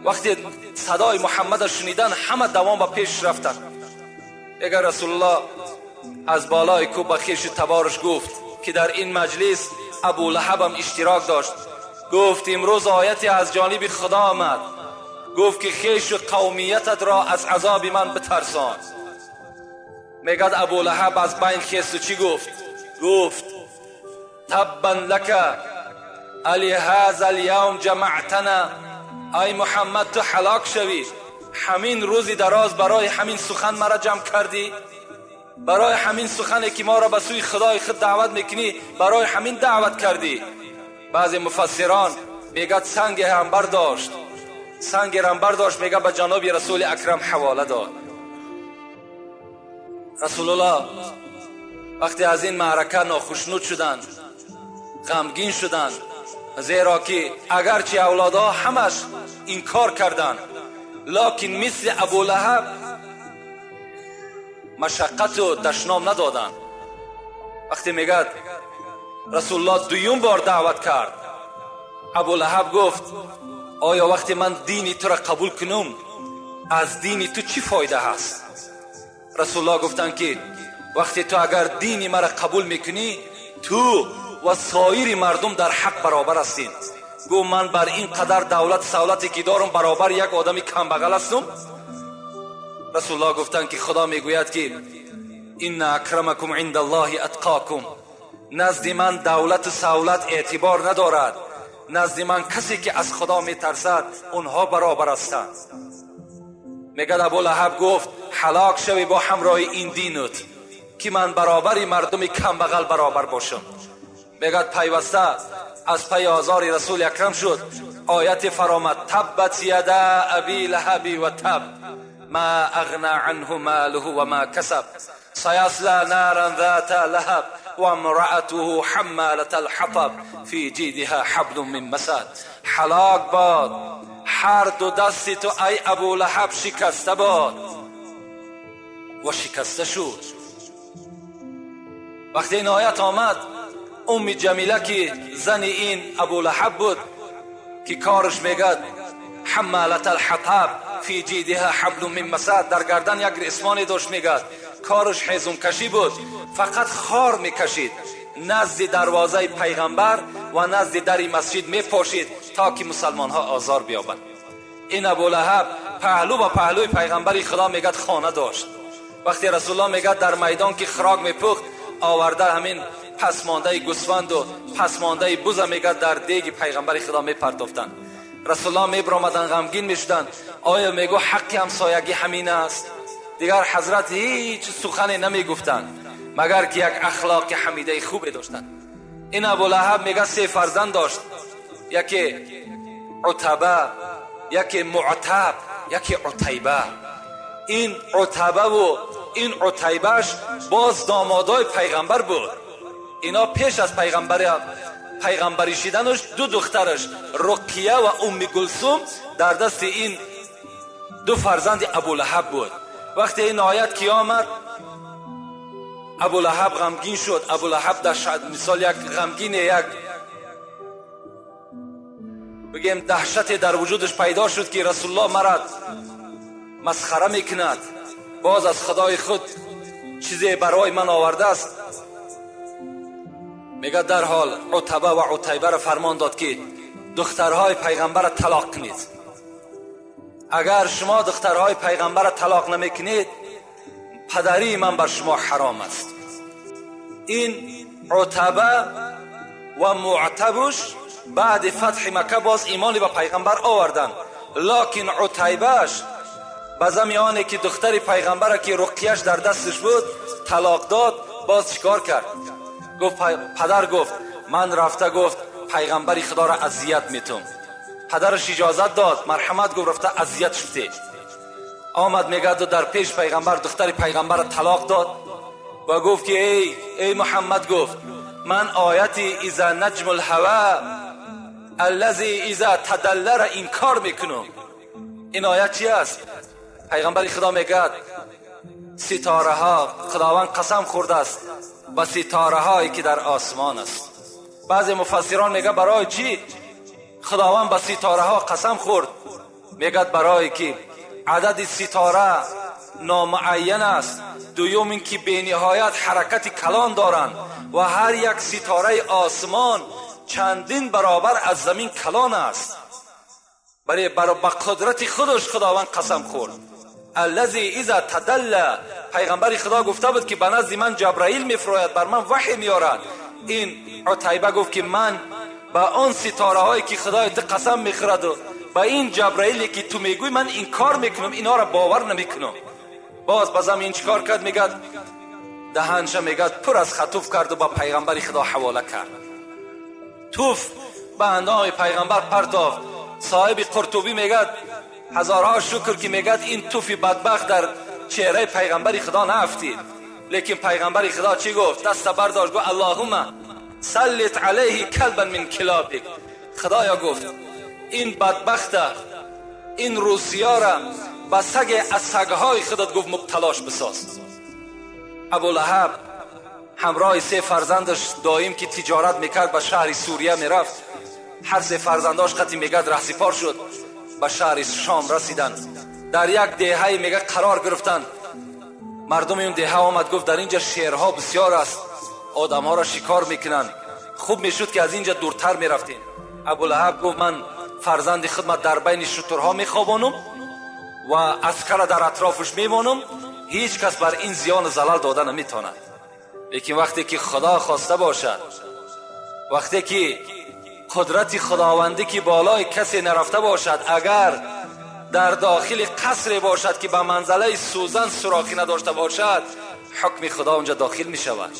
وقتی صدای محمد شنیدن همه دوام به پیش رفتن. اگر رسول الله از بالای کوه به خویش تبارش گفت که در این مجلس ابو لهب هم اشتراک داشت، گفت امروز آیتی از جانب خدا آمد، گفت که خویش و قومیتت را از عذاب من بترسان. Мегӯяд Абулаҳаб аз байн хесту чӣ гуфт? Гуфт таббан лака алиҳаза алявм ҷамаътана. Ай Муҳаммад, ту ҳалок шавӣ, ҳамин рӯзи дароз барои ҳамин сухан мара ҷамъ кардӣ, барои ҳамин сухане ки моро ба сӯи худои худ даъват мекунӣ, барои ҳамин даъват кардӣ. Баъзе муфассирон мегӯяд санге ҳам бардошт, санге ҳам бардошт, мегӯяд ба ҷаноби расули акрам ҳавола дод. Расулуллоҳ вақте аз ин маърака нохушнуд шуданд, ғамгин шуданд, зеро ки агарчи авлодҳо ҳамаш инкор карданд, локин мисли Абулаҳаб машаққату дашном надоданд. Вақте мегӯяд Расулуллоҳ дуюм бор даъват кард, Абулаҳаб гуфт оё вақте ман дини туро қабул кунам, аз дини ту чӣ фоида ҳаст? Расулуллоҳ гуфтанд ки вақте ту агар дини маро қабул мекунӣ, ту ва соири мардум дар ҳақ баробар ҳастед. Гуфт ман бар ин қадар давлат савлате ки дорам баробар як одами камбағал ҳастам? Расулуллоҳ гуфтанд ки Худо мегӯяд ки инна акрамакум индаллоҳи атқокум. Назди ман давлату савлат эътибор надорад, назди ман касе ки аз Худо метарсад онҳо баробар ҳастанд. Мегӯяд Абулаҳаб гуфт ҳалок шавӣ бо ҳамроҳи ин динут ки ман баробари мардуми камбағал баробар бошам. Мегӯяд пайваста аз пайи озори расули акрам шуд. Ояти фаромад таббат яда аби лаҳаби ва таб ма ағна анҳу малуҳу ва ма касаб саясла наран зата лаҳаб ва имраатуҳу ҳаммалата алҳатаб фи ҷидиҳа ҳаблун мин масад. Ҳалок бод ҳар ду дасти ту ай Абулаҳаб, шикаста бод. Ва шикаста шуд. Вақте ин оят омад, Умми Ҷамила ки зани ин Абулаҳаб буд, ки кораш мегӯяд ҳаммалата алҳатаб фи ҷидиҳа ҳаблун мин масад, дар гардан як ресмоне дошт, мегӯяд кораш ҳезумкашӣ буд, фақат хор мекашид, назди дарвозаи пайғамбар ва назди дари масҷид мепошид то ки мусалмонҳо озор биёбанд. Ин Абулаҳаб паҳлӯ ба паҳлӯи пайғамбари Худо мегӯяд хона дошт. Вақте Расулуллоҳ мегӯяд дар майдон ки хӯрок мепухт, оварда ҳамин пасмондаи гӯсфанду пасмондаи буза мегӯяд дар деги пайғамбари Худо мепартофтанд. Расулуллоҳ мебаромаданд, ғамгин мешуданд. Оё мегӯ ҳаққи ҳамсоягӣ ҳамин аст? Дигар ҳазрат ҳеҷ сухане намегуфтанд, магар ки як ахлоқи ҳамидаи хубе доштанд. Ин Абулаҳаб мегӯяд се фарзанд дошт, яке Утаба, яке Муътаб, яке Утайба. Ин Утабаву ин Утайбаш боз домодои пайғамбар буд. Ино пеш аз пайғамбарӣ шиданаш ду духтараш Руқия ва Умми Гулсум дар дасти ин ду фарзанди Абулаҳаб буд. Вақте ин оят ки омад, Абулаҳаб ғамгин шуд. Абулаҳаб дар мисол як ғамгине, як бигем даҳшате дар вуҷудаш пайдо шуд ки Расулуллоҳ мара масхара мекунад, боз аз худои худ чизе барои ман овардааст. Мегӯяд дарҳол Утаба ва Утайбаро фармон дод ки духтарҳои пайғамбарро талоқ кунед. Агар шумо духтарҳои пайғамбарро талоқ намекунед, падарии ман бар шумо ҳаром аст. Ин Утаба ва Муътабуш баъди фатҳи Макка боз имони ба пайғамбар оварданд, локин Утайбаш ба зами оне ки духтари пайғамбара ки Руқияш дар дасташ буд талоқ дод, боз чикор кард? Гуфт падар, гуфт ман рафта, гуфт пайғамбари Худоро азият метум. Падараш иҷозат дод, марҳамат, гуфт рафта азият шудӣ. Омад мегӯяд дар пеш пайғамбар духтари пайғамбарро талоқ дод ва гуфт ки эй Муҳаммад, гуфт ман ояти иза наҷму лҳава аллази иза тадаллара инкор мекунам. Ин оят чи аст? Пайғамбари Худо мегӯяд ситораҳо, Худованд қасам хӯрдааст ба ситораҳое ки дар осмон аст. Баъзе муфассирон мегӯяд барои чӣ Худованд ба ситораҳо қасам хӯрд? Мегӯяд барое ки адади ситора номуайян аст, дуюм ин ки бениҳоят ҳаракати калон доранд ва ҳар як ситораи осмон чандин баробар аз замин калон аст. Барои ба қудрати худаш Худованд қасам хӯрд. Аллази иза тадалла پیغمبر خدا گفته بود که به نزد من جبرائیل میفراید، بر من وحی میارد. این عتیبه گفت که من به آن ستاره هایی که خدای تو قسم میخورد و به این جبرائیلی که تو میگوی من انکار میکنم، اینا را باور نمیکنم. باز بازم این چیکار کرد؟ میگد دهنش میگد پر از خطوف کرد و با پیغمبر خدا حواله کرد. توف به اندام پیغمبر پرتافت. صاحب قرطبی میگد هزارها شکر که میگد این توفی بدبخت در چهره پیغمبر خدا نفتید. لیکن پیغمبر خدا چی گفت؟ دست برداشت گفت اللهم سلط علیه کلبا من کلابک. خدایا گفت این بدبخت، این روسیا را به سگ از سگهای خودت گفت مبتلاش بساز. ابولهب همراه سه فرزندش دایم که تجارت میکرد به شهر سوریه میرفت. هر سه فرزنداش قطعی میگد رهسپار شد، به شهر شام رسیدن. در یک دهه میگه قرار گرفتن. مردم اون دهه آمد گفت در اینجا شیرها بسیار است، آدمها را شکار میکنن، خوب میشد که از اینجا دورتر میرفتیم. ابولهب گفت من فرزند خدمت در بین شترها میخوابانم و عسکر در اطرافش میمانم، هیچ کس بر این زیان و زلل داده نمیتواند. لیکن وقتی که خدا خواسته باشد، وقتی که قدرت خداوندی که بالای کسی نرفته باشد، اگر در داخل قصر باشد که به منزله سوزن سوراخی نداشته باشد، حکم خدا اونجا داخل می شود.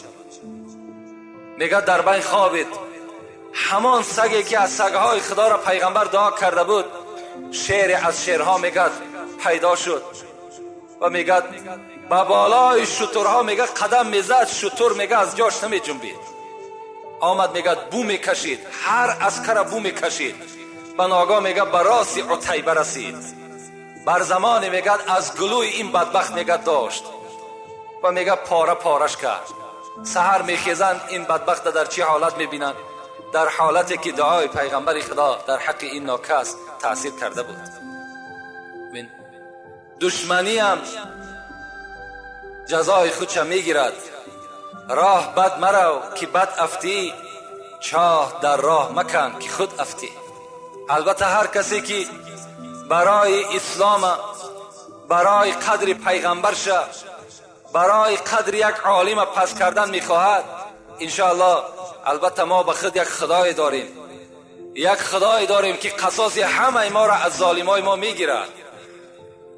میگه در بین خوابید، همان سگی که از سگهای خدا را پیغمبر دعا کرده بود، شعر از شعرها میگه پیدا شد و میگه به بالای شترها میگه قدم میزد، شتر میگه از جاش نمی جنبید. آمد میگه بو میکشید، هر عسکر بو میکشید. به ناگاه میگه به راس عتیبه رسید. بر زمان میگه از گلوی این بدبخت میگه داشت و میگه پاره پارش کرد. سحر میخیزند این بدبخت در چه حالت میبینند؟ در حالتی که دعای پیغمبر خدا در حق این ناکس تاثیر کرده بود. دشمنی هم جزای خودش میگیرد. راه بد مرو که بد افتی، چاه در راه مکن که خود افتی. البته هر کسی که برای اسلام، برای قدر پیغمبر شه، برای قدر یک عالم پس کردن میخواهد، انشاءالله البته ما به خود یک خدای داریم، یک خدای داریم که قصاص همه ما را از ظالمای ما میگیرد.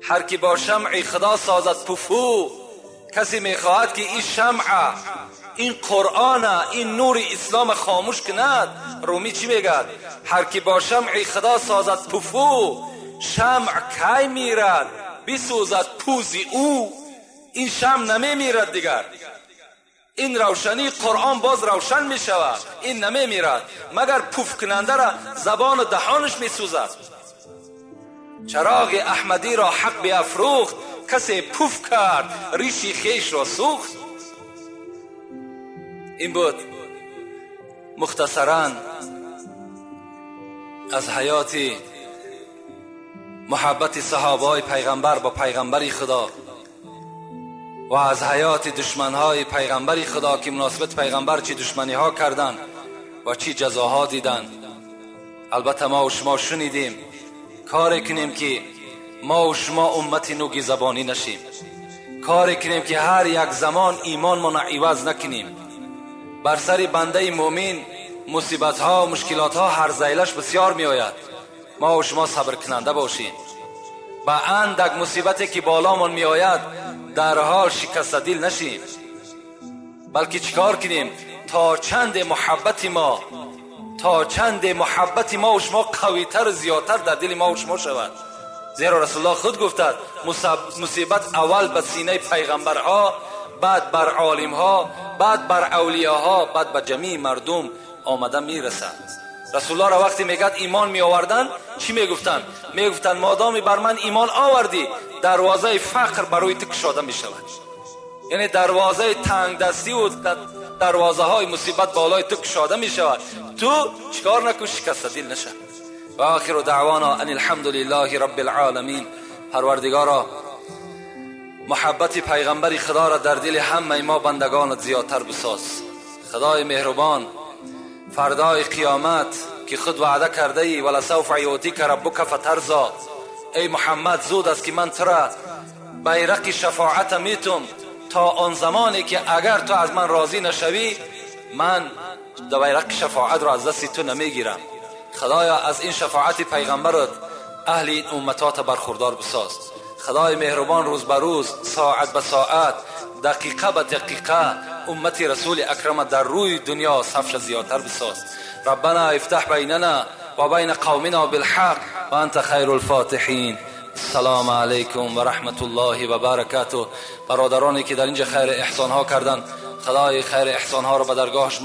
هر کی با شمع خدا سازد پفو، کسی میخواهد که این شمع، این قرآن، این نور اسلام خاموش کند. رومی چی میگد؟ هر کی با شمع خدا سازد پفو، شمع کی میرد بسوزد پوزی او. این شمع نمیمیرد دیگر، این روشنی قرآن باز روشن میشود، این نمیمیرد، مگر پوف کننده را زبان و دهانش میسوزد. چراغ احمدی را حق بیافروخت، کسی پوف کرد ریشی خیش را سوخت. این بود مختصرا از حیات محبت صحابه پیغمبر با پیغمبر خدا و از حیات دشمنهای پیغمبر خدا که مناسبت پیغمبر چی دشمنی ها کردن و چی جزاها دیدن. البته ما و شما شنیدیم، کار کنیم که ما و شما امت نوگی زبانی نشیم، کار کنیم که هر یک زمان ایمان ما عوض نکنیم. بر سر بنده مؤمن مصیبت ها و مشکلات ها هر زیلش بسیار می آید. ما و شما صبر کننده باشیم. به اندک مصیبتی که بالامان می آید در حال شکست دل نشیم، بلکه چیکار کنیم تا چند محبت ما، تا چند محبت ما و شما قویتر و زیادتر در دل ما و شما شود. زیرا رسول الله خود گفتد مصیبت اول به سینه پیغمبرها، بعد بر عالمها، بعد بر اولیاها، بعد به جمیع مردم آمده میرسد. رسول الله را وقتی میگد ایمان می آوردن چی میگفتن؟ میگفتن مادامی بر من ایمان آوردی دروازه فقر برای تو کشاده میشود، یعنی دروازه تنگ دستی و دروازه های مصیبت بالای تو کشاده میشود. تو چیکار نکن، شکست دل نشه. و آخر دعوانا ان الحمد لله رب العالمین. پروردگارا محبت پیغمبر خدا را در دل همه ما بندگانت زیادتر بساز. خدای مهربان فردای قیامت که خود وعده کرده ای ولسوف یعطیک ربک فترضی، ای محمد زود است که من تو را байрақи шафоат митум то он замоне ки агар ту аз ман розӣ нашавӣ, ман байрақи шафоатро аз дасти ту намегирам. Худоё, аз ин шафоати пайғамбарат аҳли ин умматот бархурдор бисоз. Худои меҳрубон, рӯз ба рӯз, соат ба соат, дақиқа ба дақиқа уммати расули акрама дар рӯи дунё сафша зиёдтар бисоз. Раббана ифтаҳ байнана ва байна қавмина билҳақ ва анта хайрул фотиҳин. Ассалому алайкум ва раҳматуллоҳи ва баракатуҳ. Бародароне ки дар инҷа хайри эҳсонҳо карданд, Худои хайри эҳсонҳоро ба даргоҳаш